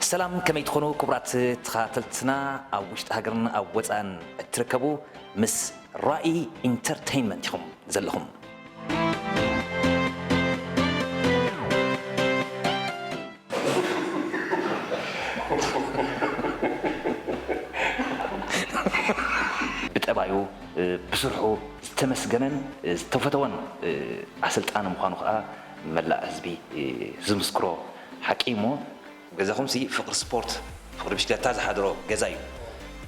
ሰላም፣ ከመይ ትኾኑ ክቡራት ተኸታተልትና? ኣብ ውሽጢ ሃገርን ኣብ ወፃእን እትርከቡ ምስ ራኢ ኢንተርቴይንመንት ኢኹም ዘለኹም። ብጠባዩ፣ ብስርሑ ዝተመስገነን ዝተፈተወን ኣሰልጣኒ ምዃኑ ከዓ መላእ ህዝቢ ዝምስክሮ ሓቂ እዩ እሞ፣ ገዛኹምሲ ፍቕሪ ስፖርት፣ ፍቕሪ ብሽክለታ ዝሓድሮ ገዛ እዩ።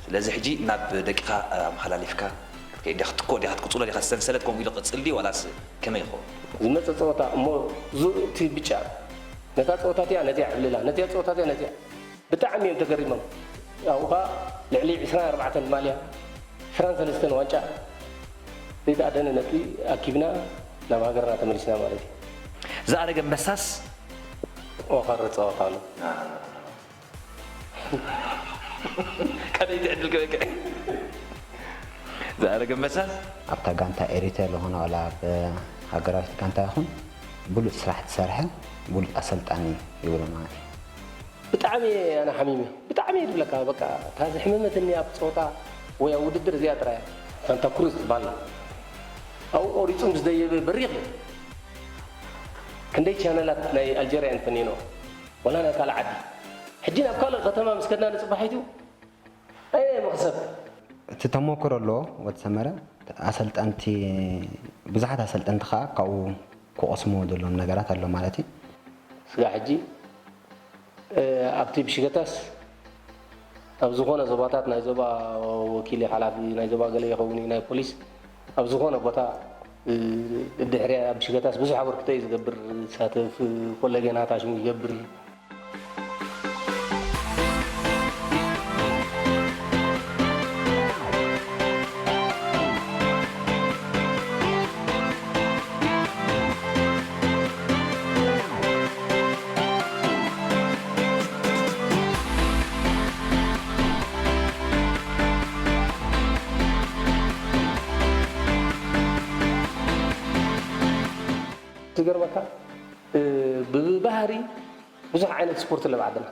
ስለዚ ሕጂ ናብ ደቅኻ ኣመሓላሊፍካ ክትከይድ ዲኻ፣ ክትኮ ዲኻ፣ ክትቅጽሎ ዲኻ፣ ሰንሰለት ከምኡ ኢሉ ክቕጽል ድዩ ዋላስ ከመይ ይኸውን? ዝመጸ ጸወታ እሞ፣ ዙ-፣ እቲ ብጫ ነታ ጸወታ እቲኣ ነዚኣ ዕብልላ፣ ነዚኣ ጸወታ እቲኣ ነዚኣ። ብጣዕሚ እዮም ተገሪሞም። ኣብኡ ኸኣ ልዕሊ ዕስራን ኣርባዕተን ማልያ፣ ዕስራን ሰለስተን ዋንጫ ዘይተኣደነ ነጥቢ ኣኪብና ናብ ሃገርና ተመሊስና ማለት እዩ። ዝኣረገ ኣንበሳስ? ኦኸር ጸወታ ኣሎ። ካልኣይቲ ዕድል ክበቅዕ። ዝኣረገ ኣንበሳስ? ኣብታ ጋንታ ኤሪትሪያ ዝኾነ ዋላ ኣብ ሃገራዊት ጋንታ ይኹን ብሉጽ ስራሕ ትሰርሐ ብሉጽ ኣሰልጣኒ ይብሎ ማለት እዩ። ብጣዕሚ እየ ኣነ ሓሚመ፣ ብጣዕሚ እየ ዝብለካ። በቃ እታ ዝሕመመትኒ ኣብ ጸወታ ወይ ኣብ ውድድር እዚኣ ጥራይ እያ። ሳንታ ክሩዝ ትበሃል። ኣብኡ ቆሪጹ ምስ ደየበ በሪኽ እዩ። ክንደይ ቻነላት ናይ ኣልጀርያ እንተኔኖ፣ ወላ ናይ ካልእ ዓዲ። ሕጂ ናብ ካልእ ከተማ ምስ ከድና ንጽባሒቱ፣ ኣየ መኽሰብ። እቲ ተሞክሮ ኣለዎ ወዲ ሰመረ። ኣሰልጠንቲ፣ ብዙሓት ኣሰልጠንቲ ከኣ ካብኡ ክቐስምዎ ዘለዎም ነገራት ኣሎ ማለት እዩ። ስጋዕ ሕጂ፣ እ፣ ኣብቲ ብሽገታስ ኣብ ዝኾነ ዞባታት ናይ ዞባ ወኪል ሓላፊ ናይ ዞባ ገለ ይኸውን እዩ፣ ናይ ፖሊስ ኣብ ዝኾነ ቦታ፣ እ፣ ድሕሪ ኣብ ብሽገታስ ብዙሕ ኣበርክቶ እዩ ዝገብር፣ ዝሳተፍ፣ ኮለገናት ኣሽሙ ይገብር። ዝገርመካ፣ እ፣ ብባህሪ ብዙሕ ዓይነት ስፖርት ኣለብ ዓድና።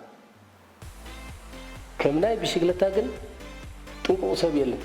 ከም ናይ ብሽግለታ ግን ጥንቁቕ ሰብ የለን።